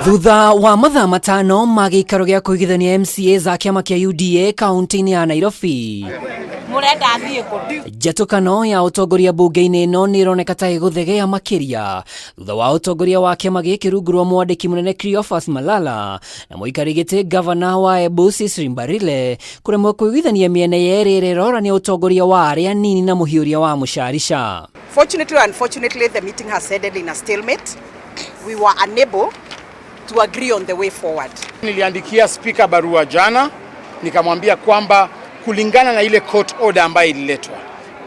Thutha wa mathaa 5 ma gĩikaro gĩa kũigithania MCA za kĩama kĩa UDA kaunti-inĩ ya Nairobi, Mũrenda thiĩ kũ? Njatũkano ya ũtongoria mbunge-inĩ ĩno nĩ ĩroneka ta ĩgũthegea makĩria thutha wa ũtongoria wa kĩama gĩkĩ rungu rwa mwandĩki mũnene Cleophas Malala na mũikari gĩtĩ gavana wa Embu Cecily Mbarile kũremwo kũiguithania mĩena yerĩ ĩrĩa ĩrorania ũtongoria wa arĩa anini na mũhiũria wa mũcarica. Fortunately or unfortunately, the meeting has ended in a stalemate. We were unable to agree on the way forward. Niliandikia spika barua jana nikamwambia kwamba kulingana na ile court order ambayo ililetwa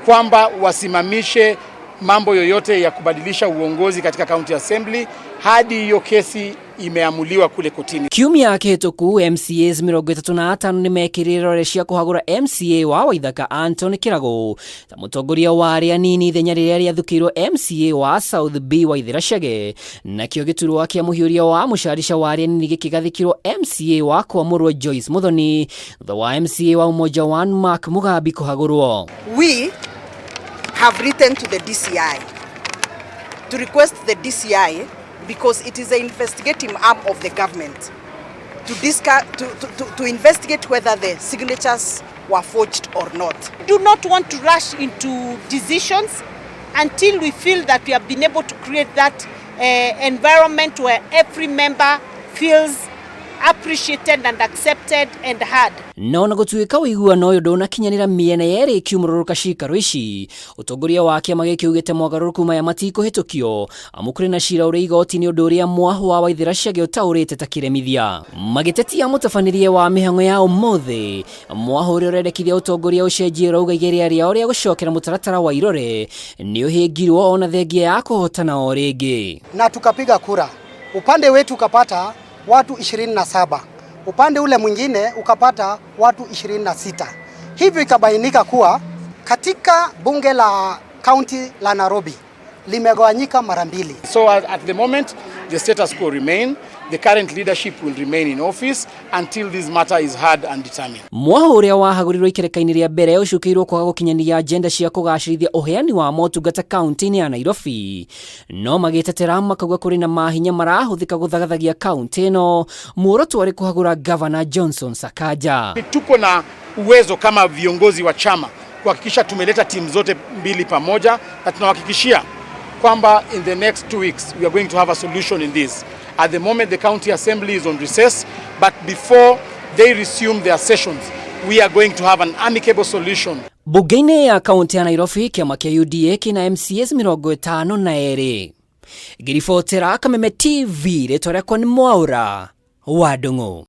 kwamba wasimamishe mambo yoyote ya kubadilisha uongozi katika county assembly hadi hiyo kesi imeamuliwa kule kotini. Kiumia kĩhĩtũku MCAs 35 nĩ mekĩrire irore cia kũhagũra MCA wa Waithaka Anton Kĩragũ ta mũtongoria wa arĩa anini ithenya rĩrĩa rĩathukĩirwo MCA wa South B Waithĩra Chege, nakĩo gĩturwa kĩa mũhiũria wa mũcarica wa arĩa anini gĩkĩgathĩkĩrwo MCA wa Kwamũrwo Joyce Muthoni thutha wa MCA wa Umoja One Mark Mugambi kũhagũrwo. We have written to the DCI to request the DCI, because it is the investigating arm of the government, to, discuss, to investigate whether the signatures were forged or not. Do not want to rush into decisions until we feel that we have been able to create that environment where every member feels appreciated and accepted and heard. No na gũtuĩka ũiguano ũyũ ndũnakinyanĩra mĩena yerĩ ĩkiumũrũrũka cikaro ici, ũtongoria wa kĩama gĩkĩ ugĩte mogarũrũku maya matikũhĩtũkio amu kũrĩ na cira ũrĩ igoti-inĩ, ũndũ ũrĩa mwahũ wa Waithĩra Chege ũtaũrĩte ta kĩremithia. Magĩtetia mũtabanĩrie wa mĩhang'o ya ũmũthĩ, mwahũ ũrĩa ũrendekithia ũtongoria ũcenjie ũrauga igeria rĩao rĩa gũcokera mũtaratara wa irore nĩ ũhĩngirwo ona thengia ya kũhotana o rĩngĩ. Na tukapiga kura, upande wetu ukapata watu 27, upande ule mwingine ukapata watu 26. Hivyo ikabainika kuwa katika bunge la kaunti la Nairobi limegawanyika mara mbili. So at the moment, the status quo remain. The current leadership will remain in office until this matter is heard and determined. Mwaho ũrĩa wahagũrirwo ikereka-inĩ rĩa mbere ũcukĩirwo kwaga gũkinyanĩria agenda cia kũgacĩrithia ũheani wa motungata kaunti-inĩ ya Nairobi, no magĩtetera makauga kũrĩ na mahinya marahũthĩka gũthagathagia kaunti ĩno, muoroto warĩ kũhagũra Gavana Johnson Sakaja. Tuko na uwezo kama viongozi wa chama kuhakikisha tumeleta timu zote mbili pamoja, na tunahakikishia kwamba in the next 2 weeks we are going to have a solution in this. At the moment, the county assembly is on recess, but before they resume their sessions, we are going to have an amicable solution. Bunge-inĩ ya kaunti ya Nairobi, kĩama kĩa UDA kĩna MCAs 52. Ngĩribotera Kameme TV, rĩtwa rĩakwa nĩ Mwaũra wa Ndung'u.